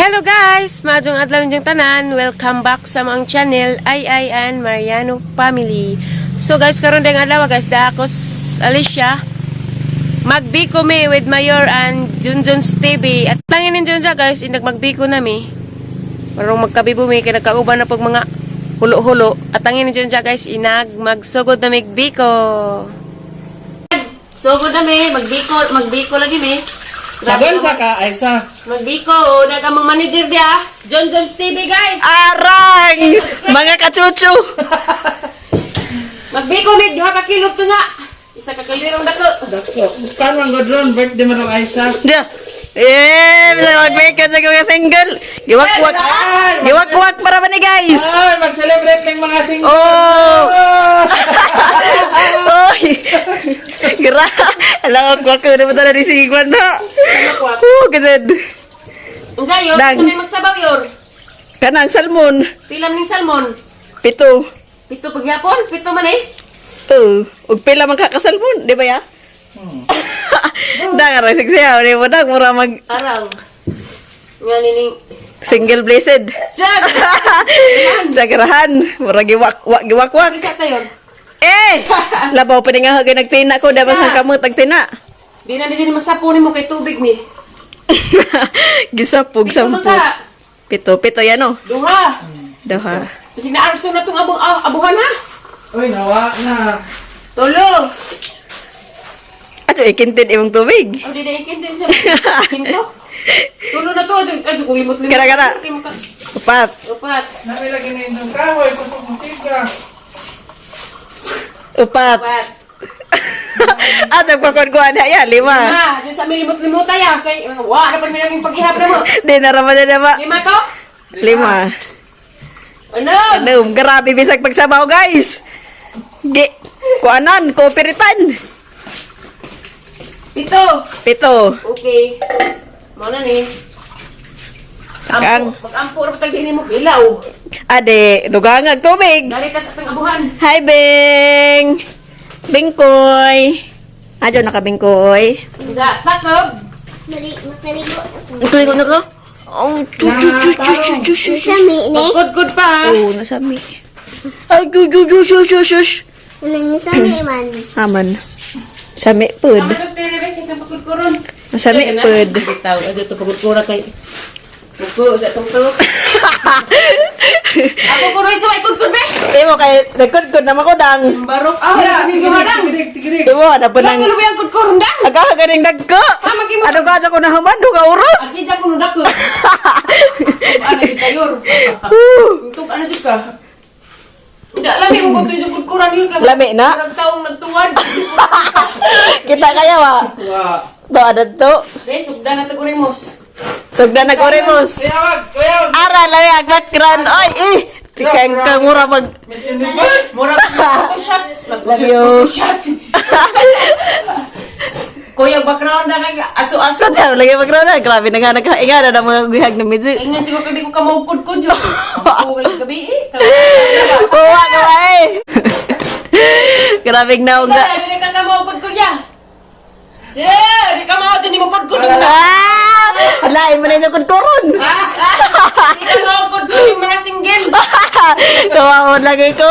Hello guys! Maayong adlaw ninyong tanan. Welcome back sa among channel, Ay Ay and Mariano Family. So guys, karon dayong adlaw guys, da ako Alicia. Magbiko mi with Mayor and Junjun's TV. At tangin ni Junjun guys, inag magbiko nami. Marong magkabibo mi kay nagkauban na pag mga hulo-hulo. At tangin ni Junjun guys, inag magsugod na migbiko. Sugod na mi, magbiko, magbiko lagi mi. Dagon sa ka, ay sa. Magbiko, nagamang manager dia. John John's TV guys. Arang! Mga kachuchu! Magbiko mig duha ka kilo to nga. Isa ka kilo ang dako. Dako. Kan man god ron birthday man ang Aisa. Diya! Eh, bisa mag-make sa mga single. Giwakwak. Giwakwak para ba ni guys? Ay, mag-celebrate ng mga single. Oh! Oy! Gra! Alam ko kwak na ba na si Igwan na? Oh, gazed. Unsa yo? Dang. Kami magsabaw yor. Kanang salmon. Pilam ning salmon. 7. 7 pagyapon, 7 man eh. Oh, ug pila man ka ka salmon, di ba ya? Dang aray siksiyaw ni mo dang mura mag Arang. Nga nining single blessed. Jag. Sa garahan, mura giwak giwakwak. Isa tayo. Eh! Labaw pa ni nga hagay nagtina ko, dapat sa kamot nagtina. Di na din masapo nimo kay tubig ni. Gisapog 7 man 10. ka. 7, 7 yan oh. Duha. Duha. Bisig na arso na tong abong ah, abuhan ha. Uy, nawa na. 3. Ato ikintin imong tubig. Aw di na ikintin sa pinto. 3 na to, adyo adyo kung limot-limot. Kara, kara. 4. 4. Nami lagi na inyong kahoy, kusog musika. 4. 4. Ato kuan na ya, 5. Ah, dyan sa milimot-limuta ya. Kay, wa, na pa rin namin paghihap na mo. Di na raman na ba? 5 to? 5. Ano? Ano, grabe bisag pagsabaw guys. Gi kuanan, kooperitan. 7. 7. Okay. Mao na ni. Takang. Ampo, mag-ampo ra tag mo ilaw. Ade, dugangag tubig. Dali ta sa atong abuhan. Hi, Bing! Bingkoy! Adyo naka, Bingkoy. Nga, takob. Mali, makaligo ako. Tuloy na ka? Oh, chu chu chu chu chu chu chu. Nasami ni? Good good pa. ha. Oh, nasami. Ay, chu chu chu chu chu chu. Nasami man. Aman. Sami pud. Tama to stereo be kita pagkudkuron. Masami pud. Bitaw, adyo to pagkudkura kay. Buko sa tong to. Ako kuroy sa kudkud be. Imo kay nagkudkod naman ko dang. Barok ah, ning gawadang. Tigirig, tigirig. Imo na po nang Nang ang kudkuron dang. aga ganing dagko. Ah, mag-imo. Ano ka sa ko nahuman do ka oras? Agi dyan kuno dako. Ano kita yor? Tug ano jud ka? Hindi, lami mo kung tuyo kudkuran yun ka. Lami na. Murag taong nagtuwad. Kita kaya wa. Wa. To adad to. Be, sugda na tagurimos. Sugda nag-orimos. Kuyawag, kuyawag. Ara lay ang background. Oy, eh. Tikang ka mura mag Miss Universe. Murag Photoshop. Love you. Photoshop. Kuya, background na kay aso-aso. Kaya lagi background na. Grabe na nga nagkainga na ng mga gihag na medyo. Ingan siguro kay di ko kamaugkod-kod yun. Ang gabi eh. Uwa ka ba eh. Grabe na uga. Di ka kamaugkod-kod ya. Che, di ka mao di mo kudkod. Ah! Lain mo na yung kudkuron. Di ka maugkod-kod yung mga single. Kawaon lagi ko.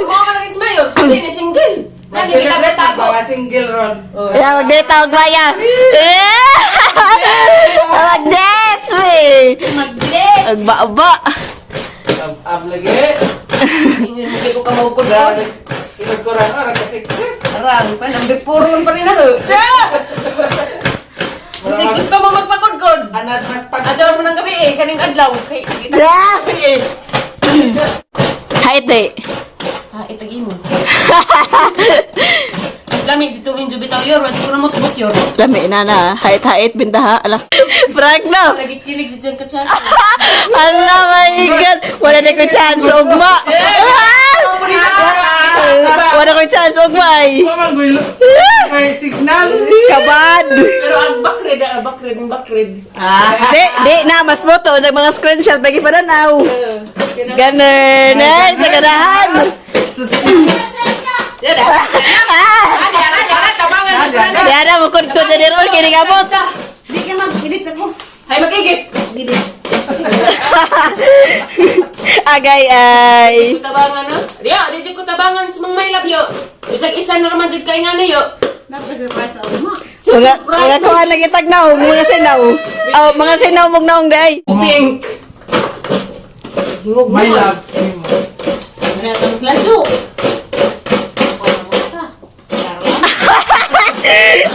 Mga ka ng Ismael, hindi ni single. Nani kita Mag-celebrate tapo. ng mga single ron. Ya, magdate ako maya. Eh! Magdate, eh. Magdate. Ang baaba. Ab lagi. Ingan mo ko kamaugkod-kod. Grabe. Ilog ko ron, ora kasi. Arang pa, nambit puro pa rin ako. Siya! Kasi gusto mo magpakudkod. Anad mas pag Adlaw mo ng gabi eh, kaning adlaw. Kay, Ja! gabi eh. Hi, te. Ah, itagi mo. Mas lami dito yung jubitaw yor, wala ko na matubok yor. Lami na na. Hait-hait, bintaha. Ala. Prank no. Lagi kilig si Jen Kachas. Ala, my God. Wala na ko chance, ugma. Ah! Wala ko chance, ugma ay. Mamanggulo. May signal. Kabad. Pero ang bakred, ang bakred, ang bakred. Ah, di, di na, mas moto. Sa mga screenshot, lagi pa na. Ganun. Eh, sa ganahan. Suspicious. Yan ah. Ah! Yan ah, yan ah, tabangan. Diana, mukod ko dyan ron, kinigabot. Di ka mag-edit ako. Ay, mag-igit! Agay ay. Kutabangan no? Diyo, di jud kutabangan sa mga may labyo. Bisag isa na raman jud kay nga niyo. Mga kuan lagi tagnaw, mga sinaw. Oh, mga sinaw mong naong day. Pink. Hingog My mo. loves nimo.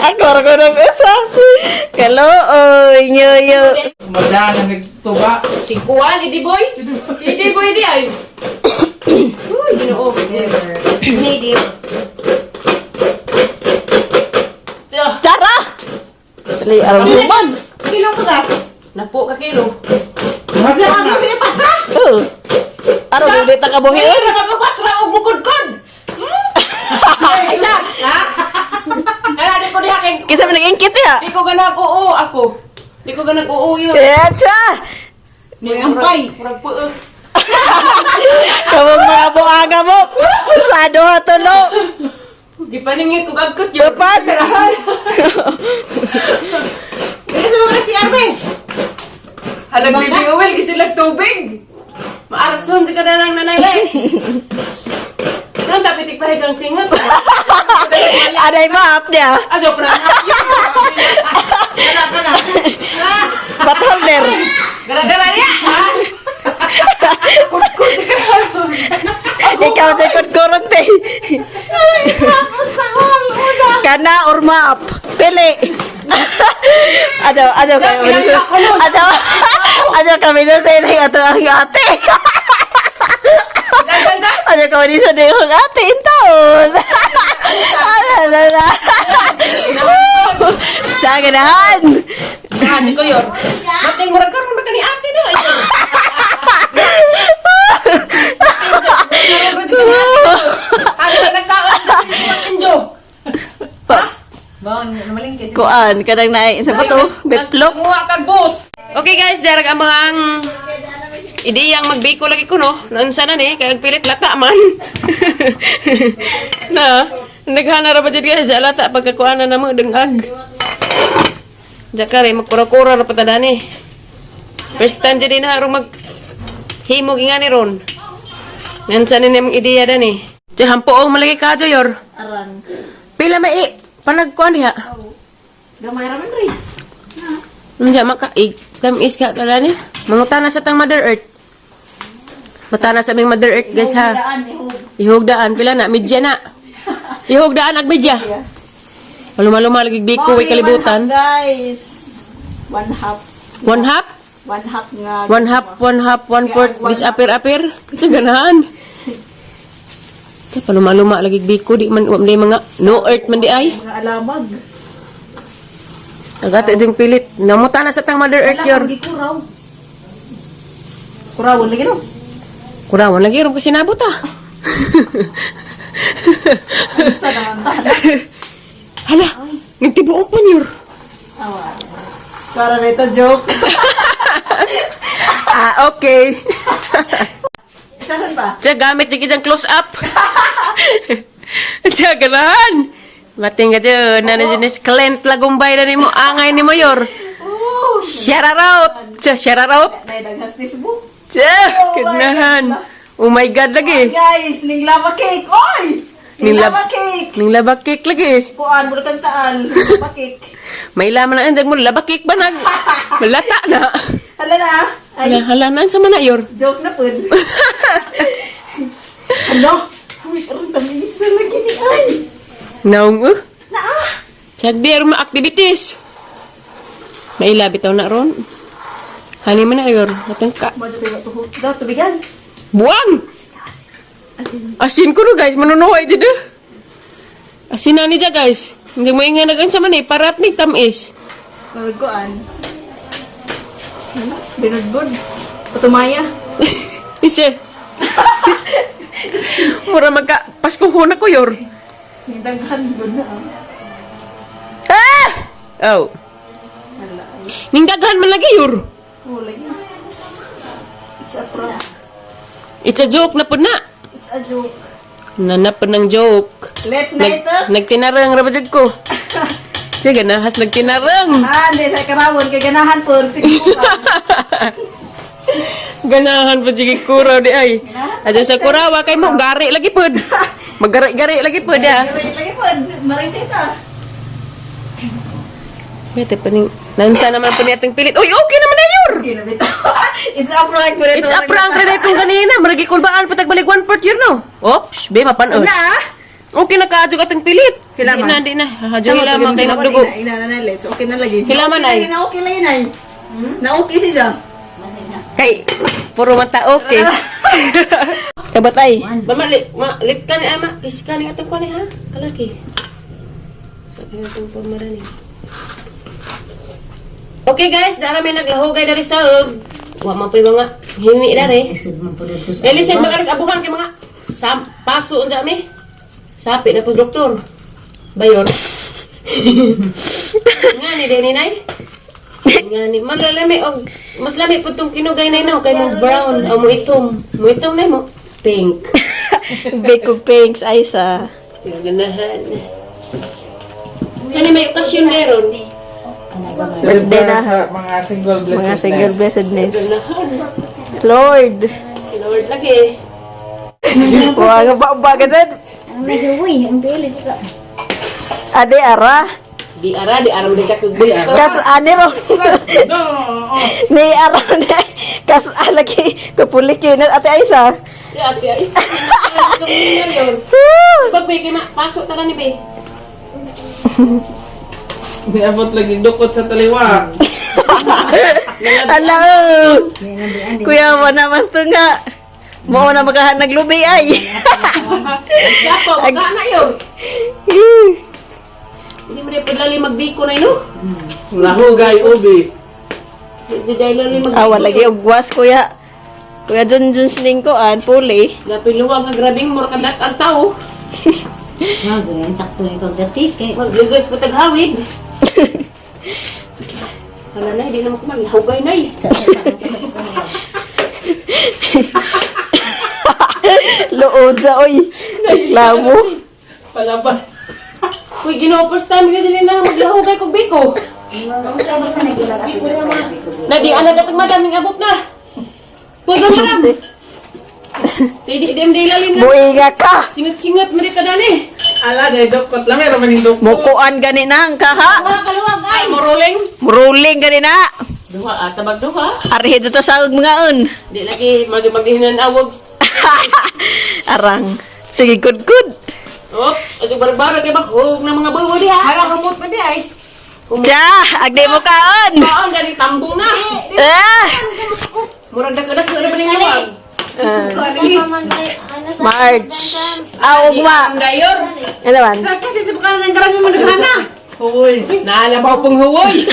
Ako ra ko ng usa. Kalooy, nyoyo. Madana nagtuba. Si Kuan, Idi Boy. Si Idi Boy di ay. Uy, Ginoo. Chara. Dali aron human. Napo ka kilo. Oh. Aron ulit ang kabuhi. Ay, ra magpatra og mukudkod. Ay, isa. Ha? Kala di ko diha kay Kita man nag-ingkit ya. di ko ganag oo ako. Di ko ganag oo yun. Etsa. Ampay. Murag po. Kamong mga buanga mo. Sa duha tulo. Gipaningit ko gagkot yun. Upat. Halag baby Owel, kasi lag tubig. Maarson si kada ng nanay Lex. Saan dapat ikpahit ang singot? Aday mo up niya. Ah, joke na. Bat holder. Gara-gara niya. Kudkod si kada. Ikaw sa kudkuron te. Kana or map. Pili. Ano, ano kayo? Ano, ano kami na sa inyo ato ang ate. Saan, saan? Ano kami sa inyo ang ate intaon. Ano, ano, ano. Sa ganahan. Saan ko yun? Mating murag karon ba kani ate no? Ano na nagkaon? Enjo. Kuan, kanang naay sa bato, betlog. Kumuha kag boat. Okay guys, darag ang mga ang ideyang magbiko lagi ko no. Naunsa na ni kay pilit lata man. Na, naghana ra ba jud guys lata pagkakuan na namo dengag. Jakare magkura-kura ra pa ta dani. First time jud na harong mag himog nga ni ron. Naunsa ni nimong ideya dani. Di hampoong malagi ka Joyor. Aran. Pila may panagkuan diha. Gamay ra man ri. Unja maka ig tamis ka kala ni. Mangutana sa tang Mother Earth. Mutana sa aming Mother Earth guys ha. Ihugdaan pila na midya na. Ihugdaan ag midya. Maluma-luma lagi biko way kalibutan. Guys. One half. One half, One half nga. one half, one half, one fourth, disappear appear. Sa ganahan. Sa paluma-luma lagi biko di man wa man di mga no earth man di ay. Mga alamag. Agata ding pilit. Namutana sa tang Mother Earth yor. Kuraw. Kurawon lagi no. Kurawan lagi ron kasi nabot ah. Sa naman. Hala, nagtibuok man yor. Awa. Para na ito joke. Ah, okay. Saan ba? Tiya, gamit yung isang close up. Tiya, ganahan. Mating ka dyan. Nana dyan is Clint Lagumbay na nimo. Angay ni mo yor. Shout out. Tiya, shout out. Nay daghas Facebook. Tiya, ganahan. Oh my God, lagi. Guys, ning lava cake. Oy! Ning Ning lava cake. Ning laba cake lagi. Kuan mo kang taal. Lava cake. May laman na andag mo. Laba cake ba nag? Malata na. Hala na. Ah. Ay, Hala, hala na. Sa mana yor. joke na pud. Hala. Uy, aron tamisa lagi ni ay. Naong eh. Naa. Siya di aron ma-activities. May labi taw na ron. Hani man na yor. Atang ka. Mo jud tuho. Daw tubigan. Buwang! Asin. Asin ko no guys, manunuhay dito. Asin na ni dya guys. Hindi mo ingay nagan sa man eh, parat ni tamis. Mawag kuan. Hala, binudbud. Patumaya. Ise. Mura magka, Pasko huna ko yor. Ning daghan gud na. Ah. Ah! Oh. Hala. ay. Ning daghan man lagi yor. Oh, lagi. It's a prank. It's a joke na pud na. It's a joke. Nanap ng joke. Late night Nag, nagtinarang rabajag ko. Siya ganahas nagtinarang. Ah, hindi sa karawon kay ganahan po sige po. Ganahan pa sige kuraw di ay. Adyo sa kurawa kay mo gari lagi pud. Magari-gari lagi pud ah. Lagi po, marisita. Bete pa ning nansa naman po ni atong pilit. Uy, okay naman na yor. Okay na bitaw. It's a prank mo It's a prank na itong ganina. Maragi kulbaan pa tagbalik one part yun no. Oops, be mapanos. Na. Okay na kaadyo atong pilit. Hilaman. Di na, di na. Hadyo hilaman kay nagdugo. Ina na na let's. Okay na lagi. Hilaman ay. Na okay lang ay. Na okay siya. Kay puro mata okay. Kabatay. Mama, li, ma, lip ka ni ama. Kiss ka ni atong kuwan ha. Kalaki. Sabi nga itong pamara ni. Okay guys, dara may naglahugay dari sa ug. Wa man po'y mga himi dari. Elisig magaris abuhan kay mga sam paso unsa mi. Sapi na po doktor. Bayon. Nga ni Denny nay. Nga ni man lami og mas lami pud tong kinugay nay no kay mo brown o mo itom. Mo itom nay mo pink. Big pinks ay sa. Sige, ganahan. Ano may okasyon meron? Birthday na. Sa mga single blessedness. Mga single blessedness. Ganahan. Lord. Lord lagi. Wa ba ba sad. Ang medyo, uy, ang pilit ko. Ade ara. Di ara, di aram di ka kug Kas ani ro. No, oo. Ni ara ni. Kas alagi kapuliki na ate Aisa. Si Ate Ais. Pag be kay ma pasok tara ni be. Niabot lagi dukot sa taliwa. Ala. Oh. Kuya wala mas tunga. Mao na magahan naglubi ay. Dapo, baka na yun. Hindi mo rin padlali magbiko na yun. Lahugay, ubi. Hindi dahil lali magbiko. Ah, wala lagi og was kuya. Kuya Jun Jun sining ko an puli. Napiluwag nga grabing mura kadak ang tao. No, ganyan, sakto ni pagdating eh. Maglugos po taghawid. Wala na, hindi naman kumag. Hugay na eh. Luod sa oy. Reklamo. Palaba. Uy, Ginoo, first time ka din na maglahugay kog biko. Na di ana dapat madaming abot na. Puso madam. Di di di lalim na. Buiga ka. Singat-singat man ka dani. Ala, day dukot lang. Meron man yung dukot. Mukuan gani na ang kaha. Ay, moroling. Rolling gani na. Duha ata magduha. Arhe dito sa og mga un. Di lagi maghinan awog. Arang. Sige, good good. Oh, adto barbara kay bakhog na mga bawo diha. Hala, humot pa di ay. Ja, agdi mo kaon. Kaon dali tambong na. Ah! Murag dako-dako na pa ning luwag. March. Ah, ugma. Ang dayor. Ano man? Kasi sa bukan ng garang mo naghana. Uy. Naalabaw pong huwoy.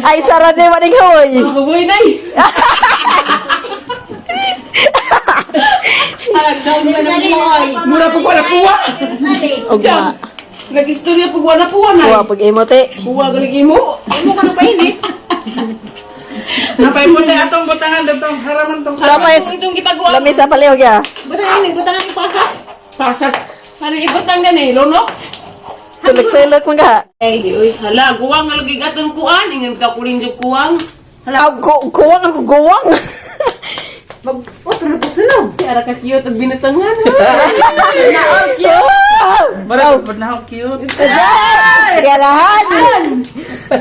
Ay, sara jay maning hoy. Huwoy nay. Mura po wala puwa. Ugma. Nag-istorya po wala puwa nay. Kuha pag imo te. Puwa galing imo. Imo ka na painit. Napay puti atong butangan datong haraman tong Tapos, Itong gitaguan. lamisa palihog ya. Pasas. Ano ibutang gani? Lunok? Tulog-tulog man ka. Ay, uy, hala, guwang nga lagi atong kuan. Ingan ka kuling jud kuwang. Hala, Aw, kuwang ako guwang. mag otro na pusunog. Si ara ka cute og binatangan. Mara, pud na ako cute. Galahan.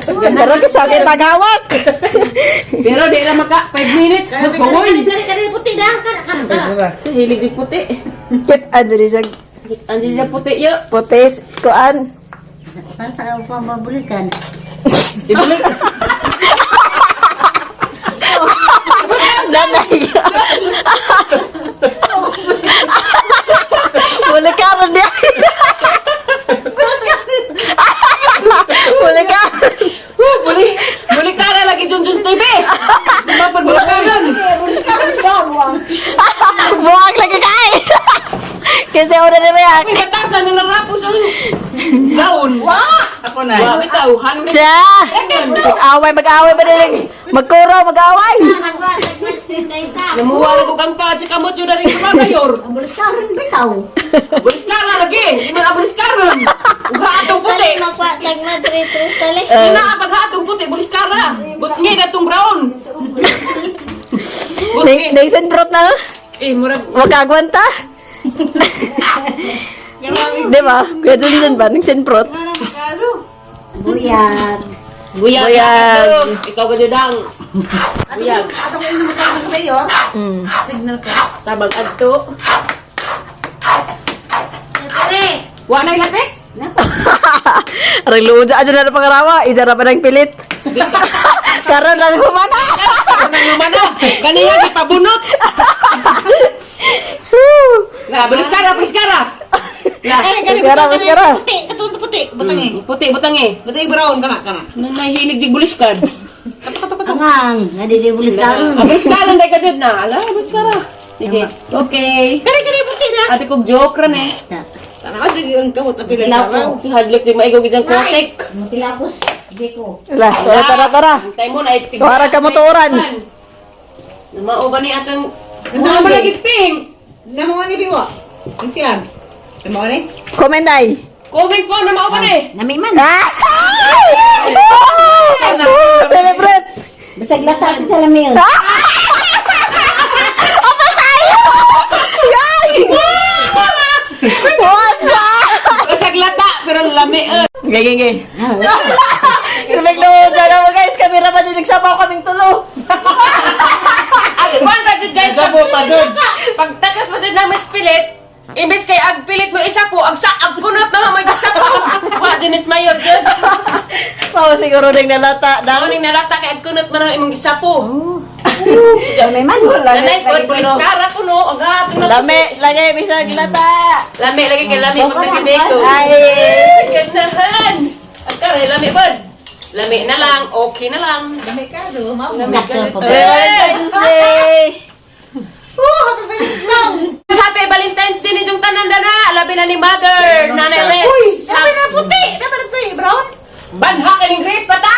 Pero kasakit ang hawak. Pero di na maka 5 minutes. Huwoy. Kare, puti na. Kana, kana, kana. Sa hilig jud puti. Kit ano rin siya Andiyan siya puti yo. putis kuan. Para sa ako pamabulikan. Ibalik. Nanay. Wala ka ron niya. Wala ka. Huh, buli, buli ka na lagi Jun Jun TV. Mapad buli ka ron. Buwag lagi ka eh. Kasi una na react. May batasan na narapos ang gaon. Ako na. Wa bitaw, han Siya. Mag-away, mag-away ba din? Magkuro, mag-away. Namuha lang ko kang pa sa kamot yun na rin kumagayor. Ang bulis ka rin bitaw. Bulis ka na lagi. Di man abulis ka ron. Ugha atong puti. Ina paghatong puti bulis ka ra. Butngi na tong brown. Butngi. Naisin prot na. Eh murag Magagwanta. Di ba? Kuya Junjun ba? Nang sinprot? Buyag. buyag. Buyag. Ikaw ba dang? Buyag. Atong ino magkano sa mayor? Signal ka. Tabang adto. Wa na ilatik? Aray luod adyo na na pangarawa, ija na pa ng pilit. Karon lang humana. Nang lumana. Ganihan ipabunot. Na bulis ka ra, bulis ka ra. Na. Maskara, maskara. Puti, katong puti, butang eh. Puti butang eh. Butang brown kana kana. Nang may hilig jig bulis ka. Angang, nga di bulis ka rin. Bulis ka lang dai ka jud na. Ala, bulis ka ra. Sige. Okay. Kare kare puti na. Ate kog joke ra ni. Sana ka sige ang kamot apil ang Tilaw araw. Si hadlok jig maigo gid ang kotek. Mutilapos. Di ko. Ala, tara tara tara. Antay mo na itig. Tuwara ka motoran. Mao ba ni atang Mga ba lagi pink? Namo ni biwa. Ang siyan. Namo ni? Comment ay. Comment po na mao ba ni? Nami man. Ah! Oh, celebrate. Bisag lata sa salamin. Yay! What's up? Basag lata pero lami eh. Gay, gay, gay. Nagluod na mo guys, kamera pa din nagsabaw kaming tulo. Agwan pa jud guys. Sabo pa jud. Pagtakas pa jud namin pilit, imbes kay agpilit mo isa ko, agsa agkunot na may isa ko. Wa jud is mayor jud. Mao siguro ning nalata. Damo ning nalata kay agkunot man ang imong isa po. Nami man. Nanay po, pulis kara ko no, ang hatong na. Lami, lagi bisag lata. Lami lagi kay lami pag nagibeko. Ay. Ganahan. Ang kare lami bod. Lami na lang, okay na lang. Dami ka do, mao. Sakto pa. Valentine's Day. Oh, happy Valentine's. Happy Valentine's Day ninyong tanan dana. Labi na ni Mother, Nanay Let's. Uy, sabi na puti, dapat ito eh, brown. Banha kaning great pata.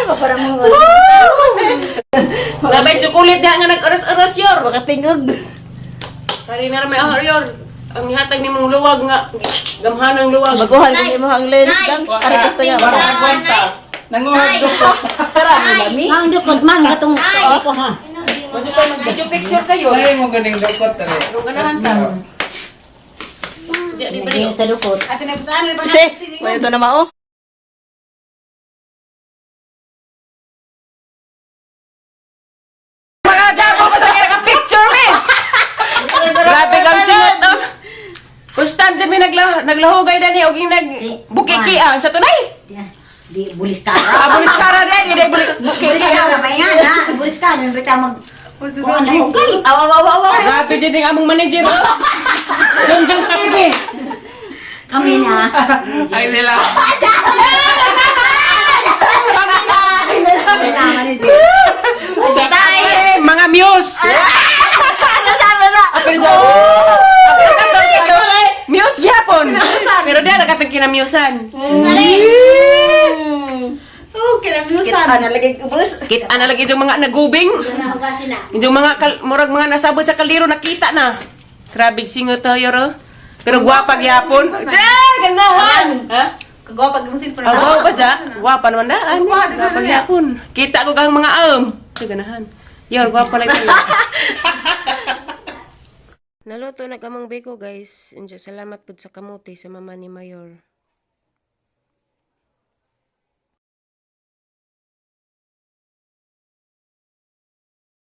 Parang mga Labay chocolate na nga nag-oras-oras yor. Makatingog. Kari na may ahor yor. Ang ihatag ni mong luwag nga gamhanang luwag. Maguhan kung imo ang lens dang. Ari gusto niya. Wala Nanguhag dukot. Ang dukot man katong ko ha. Medyo picture kayo. Dai mo ganing dukot dali. Anong ganahan ta? Di di ba Nagiyot sa dukot. Ate na saan na Kasi, wala ito na mao. Mga gago pa sa ka picture me. Grabe kang singot no. First time din mi naglahugay dani og ing nag bukikian sa tunay. Di bulis ka. Ah, bulis kara din, di Bulis ka bukikian. ba yan ha? Bulis ka nun bitaw mag Kuan na hugay. Aw, aw, aw, aw, aw. Grabe din ang among manager. oh. John John Stevie. Kami na. Ay nila. Kami na manager. Tayo, mga muse. Nasaan, nasa? Muse gyapon. Pero di na katong kinamusan. Oh, kinamusan. Kita na lagi ubos. Kita na lagi yung mga nagubing. Na hugasin na. Yung mga murag mga nasabot sa kaliro nakita na. Grabe singot tayo ro. Pero gwapa gyapon. Diyan, ganahan. Ha? Kagwapa mo sin Ah, gwapa dya. Gwapa naman daan. Gwapa gyapon. Kita ko kang mga am. Sa ganahan. Yor, gwapa lang kayo. Naluto na kamang beko guys. Injo, salamat pud sa kamote sa mama ni Mayor.